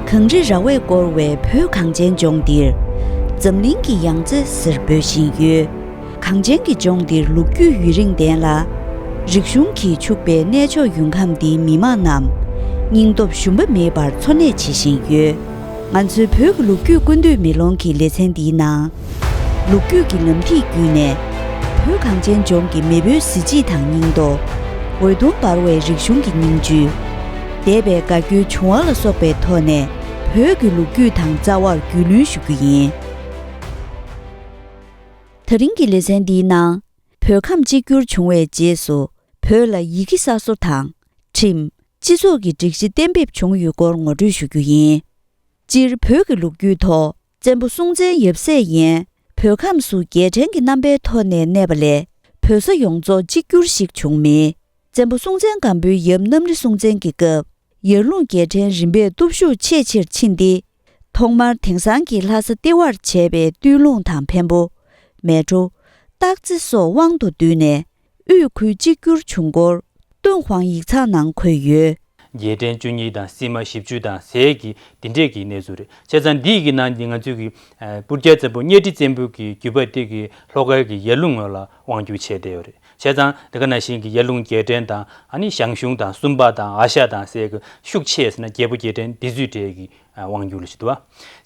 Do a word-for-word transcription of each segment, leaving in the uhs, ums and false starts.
གངས་རི་ར་བས་བསྐོར་བའི་བོད་གངས་ཅན་ལྗོངས་འདིར། འཛམ་གླིང་གི་ཡང་རྩེ་ཟེར་འབོད་བཞིན་ཡོད། གངས་ཅན་གྱི་ལྗོངས་འདིར་ལོ་རྒྱུས་ཡུན་རིང་ལྡན་ལ། རིག་གཞུང་གིས་ཕྱུག་པའི་གནས་མཆོག་ཡུལ་ཁམས་འདིའི་མི་དམངས་རྣམས། སྙིང་སྟོབས་ཞུམ་པ་མེད་པར་འཚོ་གནས་བྱེད་བཞིན་ཡོད། ང་ཚོའི་བོད་ཀྱི་ལོ་རྒྱུས་ཀུན་བཏུས་མེ་ལོང་གི་ལེ་ཚན་འདིའི་ནང་། ལོ་རྒྱུས་ཀྱི་ལམ་ཐིག་བརྒྱུད་ནས། བོད་གངས་ཅན་ལྗོངས་ཀྱི་མེས་པོའི་གཟི་བརྗིད་དང་སྙིང་སྟོབས། འོད་སྟོང་འབར་བའི་རིག་གཞུང་གི་སྙིང་བཅུད། འདས་པའི་དགའ་སྐྱོའི་བྱུང་བ་ལ་སོགས་པའི་ཐོག་ནས། བོད་ཀྱི་ལོ་རྒྱུས་དང་རྩ་བར་རྒྱུས་ལོན་ཞུ་རྒྱུ་ཡིན། ད་རིང་གི་ལེ་ཚན་འདིའི་ནང་། བོད་ཁམས་གཅིག་གྱུར་བྱུང་བའི་རྗེས་སུ། བོད་ལ་ཡི་གེ་གསར་བཟོ་དང་། ཁྲིམས། སྤྱི་ཚོགས་ཀྱི་སྒྲིག་གཞི་གཏན་འབེབས་བྱུང་ཡོད་སྐོར་ངོ་སྤྲོད་ཞུ་རྒྱུ་ཡིན། སྤྱིར་བོད་ཀྱི་ལོ་རྒྱུས་ཐོག་བཙན་པོ་སྲོང་བཙན་ཡབ་སྲས་ཡན་བོད་ཁམས་སུ་རྒྱལ་ཕྲན་གྱི་རྣམ་པའི་ཐོག་ནས་གནས་པ་ལས། བོད་ས་ཡོངས་རྫོགས་གཅིག་གྱུར་ཞིག་བྱུང་མེད། བཙན་པོ་སྲོང་བཙན་སྒམ་པོའི་ཡབ་གནམ་རི་སྲོང་བཙན་གྱི་སྐབས། ཡར་ཀླུང་རྒྱལ་ཕྲན་རིམ་པས་སྟོབས་ཤུགས་ཆེས་ཆེར་ཕྱིན་ཏེ། ཐོག་མར་དེང་སང་གི་ལྷ་ས་ལྟེ་བར་བྱས་པའི་སྟོད་ལུང་དང་འཕན་པོ། མལ་གྲོ། སྟག་རྩེ་སོགས་དབང་དུ་བསྡུས་ནས། དབུས་ཁུལ་གཅིག་གྱུར་བྱུང་སྐོར། ཏུན་ཧོང་ཡིག་ཚང་ནང་འཁོད་ཡོད། རྒྱལ་ཕྲན་བཅུ་གཉིས་དང་སིལ་མ་བཞི་བཅུ་དང་ཟས་ཀྱི་འདི་འདྲས་ཀྱི་གནས་ཚུལ་རེད། བྱས་ཙང་འདི་ཡི་གི་ནང་གི་ང་ཚོས་ཀྱི་ཨ་སྤུར་རྒྱལ་བཙན་པོ་གཉའ་ཁྲི་བཙན་པོ་གི་བརྒྱུད་པ་དེ་གི་ལྷོ་ཁའི་གི་ཡར་ཀླུང་ངོས་ལ་དབང་བསྒྱུར་བྱས་བསྡད་ཡོད་རེད། བྱས་ཙང་དེ་ག་ནང་བཞིན་གྱི་ཡར་ཀླུང་རྒྱལ་ཕྲན་དང་ཨ་ནི་ཞང་ཞུང་དང་སུམ་པ་དང་ཨ་ཤ་དང་ཟས་ཀྱི་ཤུགས་ཆེ་ཟེར་ན་རྒྱལ་པོ་རྒྱལ་ཕྲན་འདི་ཚོའི་གྲས་ཀྱི་ཨ་དབང་བསྒྱུར་ལ་བྱེད་འདུག་བ།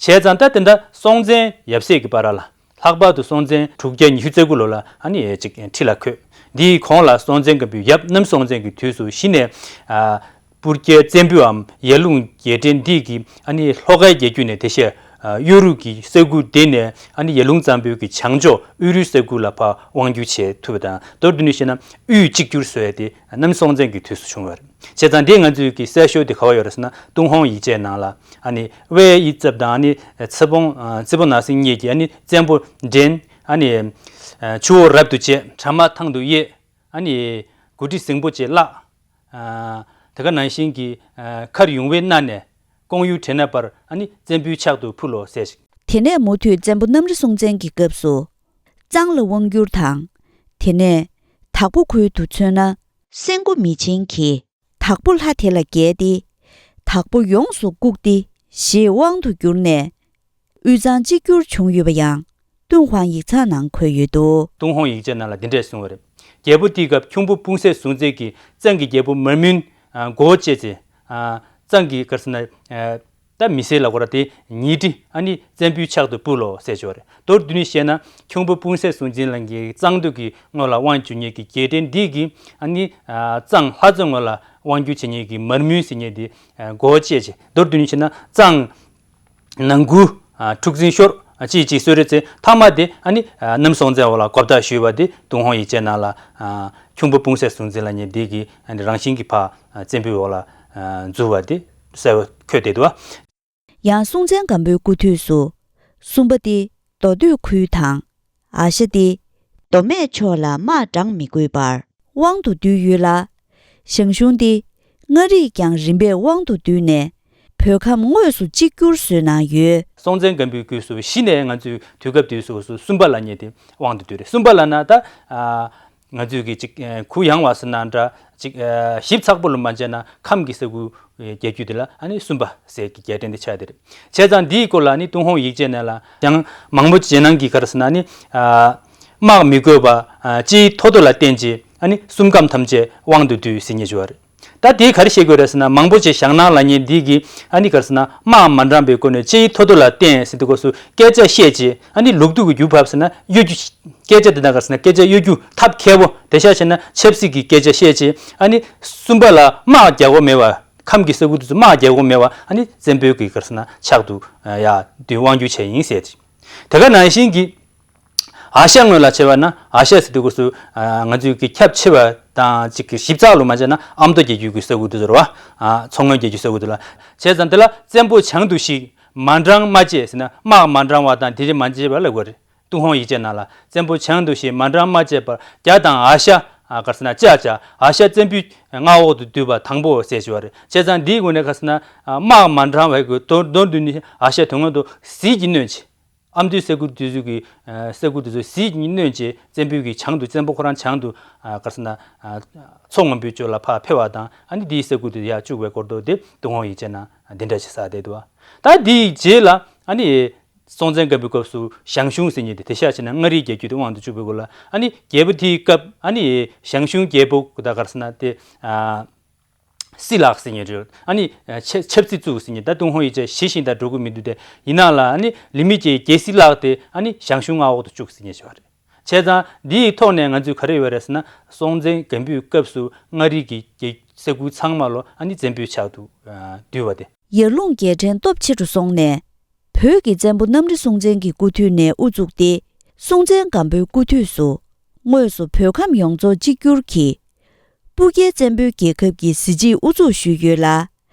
བྱས་ཙང་ད་དེ་འདྲ་སྲོང་བཙན་ཡབ་སྲས་ཀྱི་བར་ལ། ལྷག་པར་དུ་སྲོང་བཙན་དྲུག་བརྒྱ་ཉི་ཤུ་རྩ་དགུ་ལོ་ལ་ཨ་ནི་ཅིག་ཁྲི་ལ་འཁོད། འདིའི་གོང་ལ་སྲོང་བཙན་སྒམ་པོའི་ཡབ་གནམ་སྲོང་བཙན་གྱི་དུས་སུ་གཞི་ནས་ཨ་སྤུར་རྒྱལ་བཙན་པོའམ་ཡར་ཀླུང་རྒྱལ་ཕྲན་འདི་གི་ཨ་ནི་ལྷོ་ཁའི་རྒྱལ་རྒྱུད་ནས་དེ་བཞིན་ཨ་གཡོ་རུ་གི་ས་ཁུལ་འདི་ནས་ཨ་ནི་ཡར་ཀླུང་གཙང་པོའི་གི་བྱང་ཕྱོགས་དབུས་རུའི་ས་ཁུལ་ལ་ཕར་དབང་བསྒྱུར་བྱེད་ཐུབ་པ་དང་། མདོར་བསྡུས་ནས་བཤད་ན་དབུས་གཅིག་གྱུར་བཟོ་ཡ་དེ་གནམ་སྲོང་བཙན་གྱི་དུས་སུ་བྱུང་བ་རེད། བྱས་ཙང་འདི་ང་ཚོའི་གི་གསལ་ཤོས་དེ་ག་བ་ཡོད་རེད་ཟེར་ན་ཏུན་ཧོང་ཡིག་ཆའི་ནང་ལ་ཨ་ནི་དབའས་ཡིག་ཚབ་དང་ཨ་ནི་ཚེ་སྤོང་ཨ་ཚེ་སྤོང་ནག་སེང་གཉིས་ཀྱིས་ཨ་ནི་བཙན་པོ་འདྲེན། ཨ་ནི་ཨ་ཆུ་བོ་རབ་ཏུ་བཅད། བྲག་དམར་ཐང་དུ་དབྱེ། ཨ་ནི་དགུ་ཁྲི་སྲིན་པོ་བཅས་བརླག། ཨ་དེ་ག་ནང་བཞིན་གྱི་ཨ་མཁར་ཡུང་བའི་སྣ་ནས་ཀོང་ཡུལ་དྲན་ནས་བར་ཨ་ནི་བཙན་པོའི་ཕྱག་ཏུ་ཕུལ་ལོ་ཟེར་ཞིང་། དེ་ནས་མུ་མཐུད་བཙན་པོ་གནམ་རི་སྲོང་བཙན་གྱི་སྐབས་སུ། གཙང་ལ་དབང་བསྒྱུར་དང་། དེ་ནས་དྭགས་པོ་ཁུལ་དུ་མཚོན་ན། སེང་མགོ་མི་ཆེན་གྱིས་དྭགས་པོ་ལྷ་དེ་ལ་རྒྱལ་ཏེ། དྭགས་པོ་ཡོངས་སུ་བཀུག་སྟེ་ཞེས་དབང་དུ་བསྒྱུར་ནས། དབུས་གཙང་གཅིག་གྱུར་བྱུང་ཡོད་པ་ཡང་ཏུན་ཧོང་ཡིག་ཚང་ནང་འཁོད་ཡོད་འདུག། ཏུན་ཧོང་ཡིག་ཆ་ནང་ལ་འདི་འདྲས་གསུངས་པ་རེད། རྒྱལ་པོ་དེའི་སྐབས་ཁྱུང་པོ་སྤུང་སད་ཟུང་འཚལ་གྱིས་གཙང་གི་རྒྱལ་པོ་མར་མུན་མགོ་བོ་བཅད་ཚེ། གཙང་གི་ག་རེ་ཟེར་ན། ད་མི་སེར་ལ་གོ་ར་དེ་ཉིས་ཁྲི་ཨ་ནི་བཙན་པོའི་ཕྱག་ཏུ་ཕུལ་ལོ་ཟེར་ཞོར་རེད། མདོར་བསྡུས་ནས་བཤད་ན་ཁྱུང་པོ་སྤུང་སད་ཟུང་འཚལ་ལ་གི་གཙང་འདུས་ཀྱི་ངོས་ལ་དབང་བསྒྱུར་མཁན་གྱི་རྒྱལ་ཕྲན་འདི་གི་ཨ་ནི་གཙང་ལྷ་མཚོ་ངོས་ལ་དབང་བསྒྱུར་བྱེད་མཁན་གྱི་མར་མུན་ཟེར་མཁན་དེ་མགོ་བཅད་ཅེས། མདོར་བསྡུས་ནས་བཤད་ན་གཙང་ནང་ཁུལ་འཁྲུག་འཛིང་ཤོར་ཅིག་ཅིག་གསོལ་རས་ཚེ་མཐའ་མ་དེ་ཨ་ནི་གནམ་སྲོང་བཙན་འོག་ལ་གོ་བརྡ་ཞུས་པ་དེ་ཏུན་ཧོང་ཡིག་ཆའི་ནང་ལ་ཁྱུང་པོ་སྤུང་སད་ཟུང་འཚལ་ལ་ཉེ་འདི་གི་ཨ་ནི་རང་བཞིན་གྱི་ཕ་བཙན་པོའི་འོག་ལ་འཛུལ་བ་དེ་གསལ་པོ་འཁོད་བསྡད་འདུག། ཡང་སྲོང་བཙན་སྒམ་པོའི་སྐུ་དུས་སུ། སུམ་པ་སྟེ་མདོ་སྟོད་ཁུལ་དང་། ཨ་ཤ་སྟེ་མདོ་སྨད་ཕྱོགས་ལ་དམག་དྲངས་མི་དགོས་པར་དབང་དུ་བསྡུས་ཡོད་ལ། ཞང་ཞུང་སྟེ་མངའ་རིས་ཀྱང་རིམ་པས་དབང་དུ་བསྡུས་ནས་བོད་ཁམས་དངོས་སུ་གཅིག་གྱུར་བཟོས་གནང་ཡོད། སྲོང་བཙན་སྒམ་པོའི་སྐུ་དུས་སུ་གཞི་ནས་ང་ཚོའི་དུས་སྐབས་དུས་སུ་སུམ་པ་ལབ་མཁན་དེ་དབང་དུ་བསྡུས་རེད། སུམ་པ་ལབ་ན་ད། ང་ཚོས་ཀྱི་ཅིག་གུ་ཡངས་པ་ཟེར་ན་འདྲ་ཅིག་ཞིབ་ཚགས་པོ་ལ་མ་བྱས་ན་ཁམས་ཀྱི་ས་ཁུལ་རྒྱལ་རྒྱུད་དེ་ལ་ཨ་ནི་སུམ་པ་ཟེར་གྱི་རྒྱལ་ཕྲན་དེ་ཆགས་དེ་རེད། བྱས་ཙང་འདིའི་སྐོར་ལ་ཨ་ནི་ཏུན་ཧོང་ཡིག་ཆའི་ནང་ལ་ཡང་མང་པོ་རྗེས་གནང་གི་ག་རེ་ཟེར་ན་ཨ་ནི་དམག་མི་དགོས་པ་སྤྱིའི་མཐོ་ཐོ་ལ་བརྟེན་ཅིང་ཨ་ནི་སུམ་ཁམས་ཐམས་ཅད་དབང་དུ་བསྡུས་ཟེར་མཁན་ཅིག་ཡོད་རེད། ད་དེས་ག་རེ་བཤད་དགོས་རེད་ཟེར་ན་མང་པོ་ཅིག་ཞང་ནང་ལ་ཉེ་འདི་གི་ཨ་ནི་ག་རེ་ཟེར་ན་དམག་མ་དྲངས་པའི་སྒོ་ནས་སྤྱིའི་མཐོ་ཐོ་ལ་བརྟེན་ཟེར་དུས་སྐབས་སུ་སྐད་ཆ་བཤད་ཅིང་ཨ་ནི་ལུགས་ལྡོག་གི་རྒྱུ་བབས་ཟེར་ན་གཡོ་སྒྱུ། སྐད་ཆ་དེ་དག་ག་རེ་ཟེར་ན་སྐད་ཆ་གཡོ་སྒྱུ་ཐབས་མཁས་པོ་དེ་ཤ་བྱས་ན་ཆབ་སྲིད་ཀྱི་སྐད་ཆ་བཤད་ཅིང་ཨ་ནི་སུམ་པ་ལ་དམག་རྒྱག་དགོས་མེད་པ། ཁམས་ཀྱི་ས་ཁུལ་དེ་ཚོ་དམག་རྒྱག་དགོས་མེད་པ་ཨ་ནི་བཙན་པོའི་གི་ག་རེ་ཟེར་ན་ཕྱག་ཏུ་ཡ་དུས་དབང་བསྒྱུར་བྱས་ཡིན་ཟེར་ཅིང་། དེ་ག་ནང་བཞིན་གྱི་ཨ་ཤ་ངོས་ལ་བྱས་པ་ན་ཨ་ཤ་ཟེར་དུས་སྐབས་སུ་ང་ཚོའི་གི་ཁྱབ་ཆེ་བ་དང་གཅིག་གི་ཞིབ་ཚགས་ལ་མ་བྱས་ན་ཨ་མདོ་རྒྱལ་རྒྱུད་ཀྱི་ས་ཁུལ་དེ་ཚོ་རེད་བ། མཚོ་སྔོན་རྒྱལ་རྒྱུད་ས་ཁུལ་དེ་ལ་བྱས་ཙང་དེ་ལ་བཙན་པོ་བྱང་དུ་ཞིག་མ་དྲངས་མ་བཅས་ཟེར་ན་དམག་མ་དྲངས་པ་དང་དེ་རིགས་མ་བྱས་པ་ལབ་དགོས་རེད། ཏུན་ཧོང་ཡིག་ཆའི་ནང་ལ་བཙན་པོ་བྱང་དུ་ཞིག་མ་དྲངས་མ་བཅས་པར་རྒྱ་དང་ཨ་ཤ་ག་རེ་ཟེར་ན་ཅ་ཅ་ཨ་ཤ་བཙན་པོའི་མངའ་འོག་ཏུ་བསྡུས་པ་དང་པོ་ཟེར་ཞུ་བ་རེད། བྱས་ཙང་འདིའི་སྒོ་ནས་ག་རེ་ཟེར་ན་དམག་མ་དྲངས་པའི་གི་མདོར་མདོར་བསྡུས་ནས་ཨ་ཤ་དོན་ངོ་དུ་ཟིལ་གྱིས་གནོན་ཅིང་། ཨ་མདོའི་ས་ཁུལ་དེ་ཚོ་གི་ས་ཁུལ་དེ་ཚོ་ཟིལ་གྱིས་གནོན་ཅིང་བཙན་པོའི་གི་བྱང་དུ་བཙན་པོ་ཁོ་རང་བྱང་དུ་ག་རེ་ཟེར་ན་མཚོ་སྔོན་པོའི་ཕྱོགས་ལ་ཕར་འཕེལ་བ་དང་ཨ་ནི་འདིའི་ས་ཁུལ་དེ་ཡར་བཅུག་པའི་སྐོར་དུ་དེ་ཏུན་ཧོང་ཡིག་ཆའི་ནང་ འདི་འདྲ་ཞིག་བསགས་བསྡད་འདུག་ད་དེའི་རྗེས་ལ་ཨ་ནི་སྲོང་བཙན་སྒམ་པོའི་སྐབས་སུ་ཞང་ཞུང་ཟེར་མཁན་དེ་དེང་སང་བྱས་ན་མངའ་རིས་རྒྱལ་རྒྱུད་དེ་དབང་དུ་བཅུག་པའི་སྐོར་ལ། ཨ་ནི་རྒྱལ་པོ་དེའི་སྐབས་ཨ་ནི་ཞང་ཞུང་རྒྱལ་པོ་ད་ག་རེ་ཟེར་ན་དེ། ཨ། སྲིད་ལག་ཟེར་མཁན་རེད། ཨ་ནི་ཆབ་ཆབ་སྲིད་བཙུགས་ཟེར་མཁན་ད་ཏུན་ཧོང་ཡིག་ཆ་ཞི་ཞིང་དང་འགྲོ་གི་མི་འདུག་དེ་ཡིན་ནའང་ལ་ཨ་ནི་ལི་མི་ཅེ་རྒྱལ་སྲིད་ལག་དེ་ཨ་ནི་ཞང་ཞུང་མངའ་འོག་ཏུ་བཅུག་ཟེར་མཁན་ཞིག་རེད། བྱས་ཙང་འདིའི་ཐོག་ནས་ང་ཚོས་ག་རེ་ཡོད་རེད་ཟེར་ན། སྲོང་བཙན་སྒམ་པོའི་སྐབས་སུ་མངའ་རིས་ཀྱི་རྒྱལ་ས་ཁུལ་ཚང་མ་ལོ་ཨ་ནི་བཙན་པོའི་ཕྱག་ཏུ་བསྡུས་པ་དེ། ཡར་ཀླུང་རྒྱལ་ཕྲན་སྟོབས་ཆེ་རུ་སོང་ནས། བོད་ཀྱི་བཙན་པོ་གནམ་རི་སྲོང་བཙན་གྱི་སྐུ་དུས་ནས་དབུ་བཙུགས་ཏེ། སྲོང་བཙན་སྒམ་པོའི་སྐུ་དུས་སུ། དངོས་སུ་བོད་ཁམས་ཡོངས་རྫོགས་གཅིག་གྱུར་གྱིས། སྤུ་རྒྱལ་བཙན་པོའི་རྒྱལ་ཁབ་ཀྱི་གཟི་བརྗིད་དབུ་འཛུགས་ཞུས་ཡོད་ལ།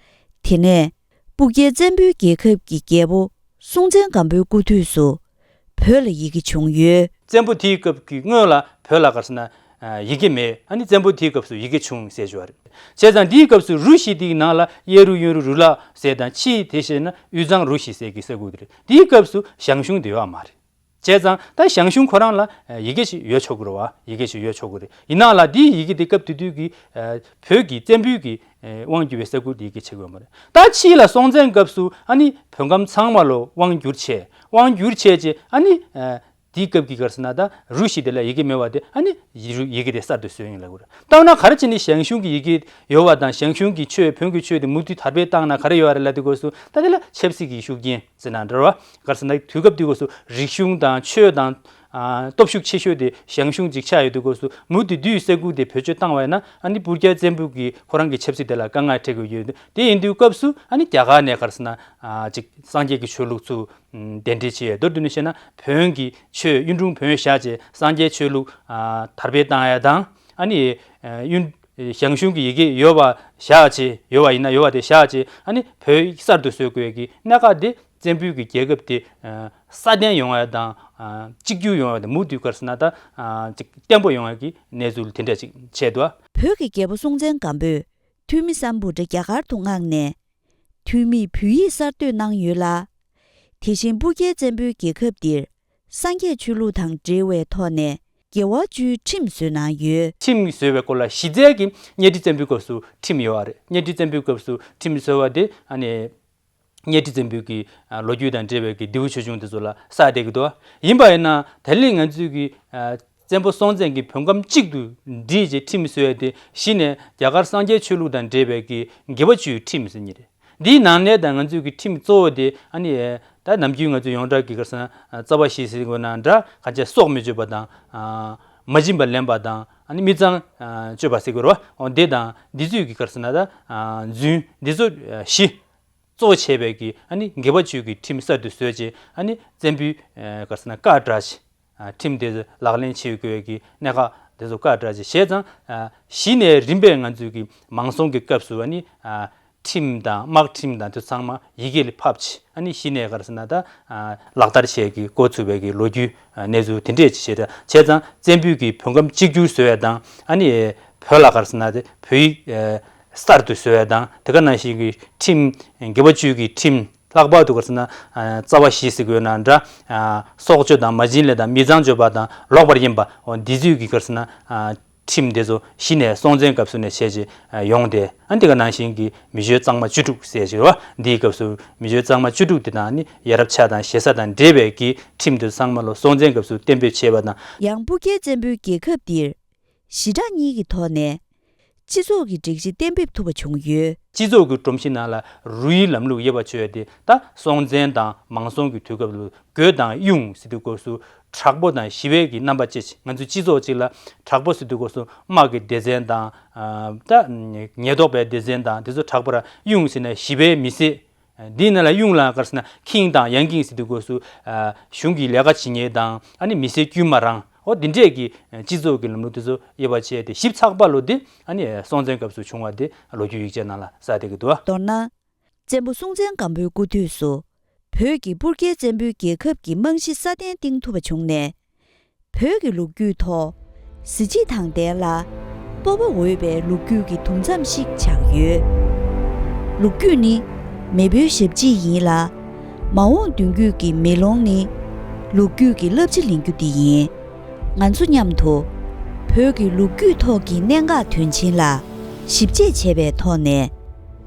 དེ་ནས་སྤུ་རྒྱལ་བཙན་པོའི་རྒྱལ་ཁབ་ཀྱི་རྒྱལ་པོ་སྲོང་བཙན་སྒམ་པོའི་སྐུ་དུས་སུ། བོད་ལ་ཡི་གེ་བྱུང་ཡོད། བཙན་པོ་དེའི་སྐབས་ཀྱི་སྔོན་ལ་བོད་ལ་ག་རེ་ཟེར་ན། ཡི་གེ་མེད། ཨ་ནི་བཙན་པོ་དེའི་སྐབས་སུ་ཡི་གེ་བྱུང་ཟེར་ཞུ་བ་རེད། བྱས་ཙང་དེའི་སྐབས་སུ་རུ་བཞི་དེའི་ནང་ལ་གཡས་རུ་གཡོན་རུ་རུ་ལག་ཟེར་དང་། ཕྱིའི་དེ་བྱས་ན་དབུས་གཙང་རུ་བཞི་ཟེར་གྱི་ས་ཁུལ་དེ་རེད། དེའི་སྐབས་སུ་ཞང་ཞུང་དེ་ཡོད་མ་རེད། བྱས་ཙང་ད་ཞང་ཞུང་ཁོ་རང་ལ་ཡི་གེ་ཞིག་ཡོད་ཆོག་གི་རེད་བ། ཡི་གེ་ཞིག་ཡོད་ཆོག་གི་རེད། ཡིན་ནའང་ལ་དེའི་ཡི་གེ་དེ་སྐབས་དེ་དུས་ཀྱི་བོད་ཀྱི་བཙན་པོའི་གི་དབང་བསྒྱུར་བའི་ས་ཁུལ་དེ་ཡི་གེ་ཆགས་ཡོད་མ་རེད། ད་ཕྱིས་ལ་སྲོང་བཙན་སྐབས་སུ་ཨ་ནི་བོད་ཁམས་ཚང་མ་ལོ་དབང་བསྒྱུར་བྱས། དབང་བསྒྱུར་བྱས་རྗེས་ཨ་ནི། དེའི་སྐབས་ཀྱི་ག་རེ་ཟེར་ན་ད་རུ་བཞི་དེ་ལ་ཡི་གེ་མེད་པ་དེ་ཨ་ནི་ཡི་རུ་ཡི་གེ་དེ་གསར་དུ་བཟོས་ཡིན་ལབ་དགོས་རེད། ད་འོ་ན་ག་རེ་བྱས་ནས་ཞང་ཞུང་གི་ཡི་གེ་ཡོད་པ་དང་། ཞང་ཞུང་གི་ཆོས་བོན་གྱི་ཆོས་དེ་མུ་མཐུད་དར་སྤེལ་བཏང་ན་ག་རེ་ཡོད་རེད་ལབ་དུས་སྐབས་སུ། ད་དེ་ལ་ཆབ་སྲིད་ཀྱི་ཤུགས་རྐྱེན་ཟེར་ན་འདྲ་བ། ག་རེ་ཟེར་ན་དུས་སྐབས་དེའི་སྐབས་སུ་རིག་གཞུང་དང་ཆོས་དང་། ཨ། སྟོབས་ཤུགས་ཆེ་ཤོས་དེ་ཞང་ཞུང་ཅིག་ཆགས་ཡོད་དུས་སྐབས་སུ། མུ་མཐུད་དུས་ས་ཁུལ་དེ་བེད་སྤྱོད་བཏང་བ་ཡིན་ན་ཨ་ནི་སྤུ་རྒྱལ་བཙན་པོ་གི་ཁོ་རང་གི་ཆབ་སྲིད་དེ་ལ་དཀའ་ངལ་འཕྲད་ཀྱི་ཡོད། དེ་ཡིན་དུས་སྐབས་སུ་ཨ་ནི་རྒྱ་གར་ནས་ག་རེ་ཟེར་ན། ཨ། ཅིག་སངས་རྒྱས་ཀྱི་ཆོས་ལུགས་ཚུར། ཨམ། གདན་འདྲེན་བྱས། མདོར་བསྡུས་ནས་བཤད་ན་བོན་གྱི་ཆོས་གཡུང་དྲུང་བོན་བཞག་བྱས་སངས་རྒྱས་ཆོས་ལུགས། ཨ། དར་སྤེལ་བཏང་ཡ་དང་། ཨ་ནི། ཨ། གཡུང་། ཞང་ཞུང་གི་ཡི་གེ་ཡོད་པ་བཞག་བྱས། ཡོད་པ་ཡིན་ན་ཡོད་པ་དེ་བཞག་བྱས་ཨ་ནི་བོད་གསར་དུ་བཟོ་དགོས་ཀྱི་གནད་འགག་དེ་བཙན་པོའི་གི་རྒྱལ་ཁབ་དེ། ཨ། སྲ་བརྟན་ཡོང་ཡ་དང་། ཨ། གཅིག་གྱུར་ཡོང་ཡ་དང་། མུ་མཐུད་ག་རེ་ཟེར་ན་ད། ཨ། ཅིག་བརྟན་པོ་ཡོང་ཡ་གི་གནས་ཚུལ་དེ་འདྲ་ཅིག་བྱས་འདུག་བོད་ཀྱི་རྒྱལ་པོ་སྲོང་བཙན་སྒམ་པོས་ཐོན་མི་སམ་བྷོ་ཊ་རྒྱ་གར་དུ་མངགས་ནས། ཐོན་མིས་བོད་ཡིག་གསར་གཏོད་གནང་ཡོད་ལ། དེ་བཞིན་སྤུ་རྒྱལ་བཙན་པོའི་རྒྱལ་ཁབ་འདིར་སངས་རྒྱས་ཆོས་ལུགས་དང་འབྲེལ་བའི་ཐོག་ནས་དགེ་བ་བཅུའི་ཁྲིམས་བཟོས་གནང་ཡོད། ཁྲིམས་བཟོས་པའི་སྐོར་ལ་གཞི་རྩའི་གི་གཉའ་ཁྲི་བཙན་པོའི་སྐབས་སུ་ཁྲིམས་ཡོད་པ་རེད། གཉའ་ཁྲི་བཙན་པོའི་སྐབས་སུ་ཁྲིམས་བཟོས་པ་དེ་ཨ་ནི་གཉའ་ཁྲི་བཙན་པོའི་གི་ལོ་རྒྱུས་དང་འབྲེལ་བའི་གི་ལྡེའུ་ཆོས་འབྱུང་དེ་ཚོ་ལ་བསགས་བསྡད་ཀྱི་འདུག་ཡིན་པ་ཡིན་ན་ད་ལན་ང་ཚོས་གི་བཙན་པོ་སྲོང་བཙན་གྱིས་བོད་ཁམས་གཅིག་ཏུ་སྒྲིལ་རྗེས་ཁྲིམས་བཟོས་ཏེ། གཞི་ནས་རྒྱ་གར་སངས་རྒྱས་ཆོས་ལུགས་དང་འབྲེལ་བའི་གི་དགེ་བ་བཅུའི་ཁྲིམས་ཟེར་མཁན་རེད། འདིའི་ནང་ནས་ད་ང་ཚོས་ཀྱི་ཁྲིམས་གཙོ་བོ་དེ་ཨ་ནི། ད་ནམ་རྒྱུན་ང་ཚོས་ཡོངས་གྲགས་ཀྱི་ག་རེ་ཟེར་ན་རྩ་བ་བཞི་ཟེར་དགོས་ན་འདྲ། གང་བྱས་སྲོག་མི་གཅོད་པ་དང་། མ་བྱིན་པ་ལེན་པ་དང་། ཨ་ནི་མི་གཙང་སྤྱོད་པ་ཟེར་དགོས་རེད་བ། འོ་དེ་དང་འདི་ཚོས་ཀྱི་ག་རེ་ཟེར་ན་ད་རྫུན་འདི་ཚོ་བཞི། གཙོ་བྱས་པའི་གི་ཨ་ནི་དགེ་བ་བཅུའི་གི་ཁྲིམས་གསར་དུ་བཟོས་རྗེས་ཨ་ནི་བཙན་པོའི་ག་རེ་ཟེར་ན་བཀའ་བསྒྲགས་རྗེས། ཁྲིམས་དེ་ཚོ་ལག་ལེན་བྱེད་དགོས་ཀྱི་གནད་འགག་དེ་ཚོ་བཀའ་བསྒྲགས་རྗེས། བྱས་ཙང་གཞི་ནས་རིམ་པས་ང་ཚོའི་གི་མང་སྲོང་གི་སྐབས་སུ་ཨ་ནི་ཁྲིམས་དང་དམག་ཁྲིམས་དང་དེ་ཚང་མ་ཡི་གེ་ལ་ཕབ་བྱས། ཨ་ནི་གཞི་ནས་ག་རེ་ཟེར་ན་ད་ལག་བསྟར་བྱེད་ཀྱི་འགོ་ཚུགས་པའི་གི་ལོ་རྒྱུས་གནས་ཚུལ་དེ་འདྲས་ཅིག་བྱས། བྱས་ཙང་བཙན་པོའི་གི་བོད་ཁམས་གཅིག་གྱུར་བཟོ་ཡ་དང་། ཨ་ནི་བོད་ལ་ག་རེ་ཟེར་ན་དེ་བོད་ཡིག་གསར་དུ་བཟོ་ཡ་དང་། དེ་ག་ནང་བཞིན་གྱི་ཁྲིམས་དགེ་བ་བཅུའི་གི་ཁྲིམས། ལྷག་པར་དུ་ག་རེ་ཟེར་ན། རྩ་བ་བཞི་ཟེར་དགོས་ན་འདྲ། སྲོག་གཅོད་དང་མ་བྱིན་ལེན་དང་མི་གཙང་སྤྱོད་པ་དང་ལོག་པར་གཡེམ་པ། འོ་འདི་ཚོའི་གི་ག་རེ་ཟེར་ན། ཁྲིམས་དེ་ཚོ་གཞི་ནས་སྲོང་བཙན་སྐབས་སུ་ནས་བྱས་རྗེས་ཡོང་སྟེ། ཨ་འདི་ག་ནང་བཞིན་གྱི་མི་ཆོས་གཙང་མ་བཅུ་དྲུག་ཟེར་བ། འདིའི་སྐབས་སུ་མི་ཆོས་གཙང་མ་བཅུ་དྲུག་དེ་དང་ནི་ཡ་རབས་ཆགས་སྡང་ཞེ་ས་དང་འབྲེལ་བའི་གི་ཁྲིམས་དེ་ཚོ་ཚང་མ་ལོ་སྲོང་བཙན་སྐབས་སུ་གཏན་འབེབས་བྱས་པ་དང་། ཡང་སྤུ་རྒྱལ་བཙན་པོའི་རྒྱལ་ཁབ་འདིར། ཞི་དྲག་གཉིས་ཀྱི་ཐོག་ནས་སྤྱི་ཚོགས་ཀྱི་སྒྲིག་གཞི་གཏན་འབེབས་ཐུབ་པ་བྱུང་ཡོད། སྤྱི་ཚོགས་ཀྱི་སྒྲོམ་གཞི་ནང་ལ་རུས་ལམ་ལུགས་ཡོད་པ་བྱས་ཏེ། ད་སྲོང་བཙན་དང་མང་སྲོང་གི་དུས་སྐབས་ལ་རྒོད་དང་གཡུང་ཟེར་དུས་སྐབས་སུ་དྲག་པོ་དང་ཞི་བའི་གི་རྣམ་པ་ཅན། ང་ཚོའི་སྤྱི་ཚོགས་གཅིག་ལ་དྲག་པོ་ཟེར་དུས་སྐབས་སུ་དམག་གི་སྡེ་ཚན་དང་། ད་ཉེན་རྟོག་པའི་སྡེ་ཚན་དང་དེ་ཚོ་དྲག་པོ་ར། གཡུང་ཟེར་ན་ཞི་བའི་མི་སེར། འདིའི་ནང་ལ་གཡུང་ལ་ག་རེ་ཟེར་ན་ཁེངས་དང་ཡངས་ཁེངས་ཟེར་དུས་སྐབས་སུ། གཞུང་གི་ལས་ཀ་བྱེད་མཁན་དང་། ཨ་ནི་མི་སེར་དཀྱུས་མ་རང་། འོ་འདི་འདྲས་ཀྱི་སྤྱི་ཚོགས་ཀྱི་ལམ་ལུགས་དེ་ཚོ་དབྱེ་བ་ཕྱེ་སྟེ། ཞིབ་ཚགས་པ་ལོ་དེ་ཨ་ནི་སྲོང་བཙན་སྐབས་སུ་བྱུང་བ་དེ་ལོ་རྒྱུས་ཡིག་ཆའི་ནང་ལ་གསལ་བསྡད་ཀྱི་འདུག་མདོར་ན། བཙན་པོ་སྲོང་བཙན་སྒམ་པོའི་སྐུ་དུས་སུ། བོད་ཀྱི་སྤུར་རྒྱལ་བཙན་པོའི་རྒྱལ་ཁབ་ཀྱི་རྨང་གཞི་སྲ་བརྟན་བཏིང་ཐུབ་པ་བྱུང་ནས། བོད་ཀྱི་ལོ་རྒྱུས་ཐོག་གཟི་བརྗིད་དང་ལྡན་ལ་སྤོབས་པ་འོས་པའི་ལོ་རྒྱུས་ཀྱི་དུམ་མཚམས་ཤིག་ཆགས་ཡོད། ལོ་རྒྱུས་ནི་མེས་པོའི་ཞབས་རྗེས་ཡིན་ལ། མ་འོངས་མདུན་སྐྱོད་ཀྱི་མེ་ལོང་ནི་ལོ་རྒྱུས་ཀྱི་རླབས་ཆ་ལེན་རྒྱུ་འདི་ཡིན། ང་ཚོ་མཉམ་དུ་བོད་ཀྱི་ལོ་རྒྱུས་ཐོག་གི་གནད་འགག་དོན་ཆེན་ལ་ཞིབ་དཔྱད་བྱས་པའི་ཐོག་ནས།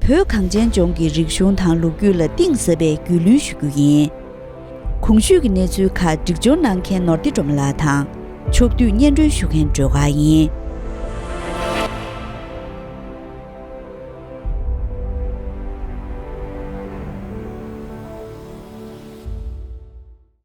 བོད་གངས་ཅན་ལྗོངས་ཀྱི་རིག་གཞུང་དང་ལོ་རྒྱུས་ལ་གཏིང་ཟབ་པའི་རྒྱུས་ལོན་ཞུ་རྒྱུ་ཡིན། གོང་ཞུས་ཀྱི་གནས་ཚུལ་ཁག་སྒྲིག་སྦྱོར་གནང་མཁན་ནོར་བདེ་སྒྲོལ་མ་ལགས་དང་། ཕྱོགས་བསྡུས་སྙན་སྒྲོན་ཞུ་མཁན་སྒྲོལ་དཀར་ཡིན།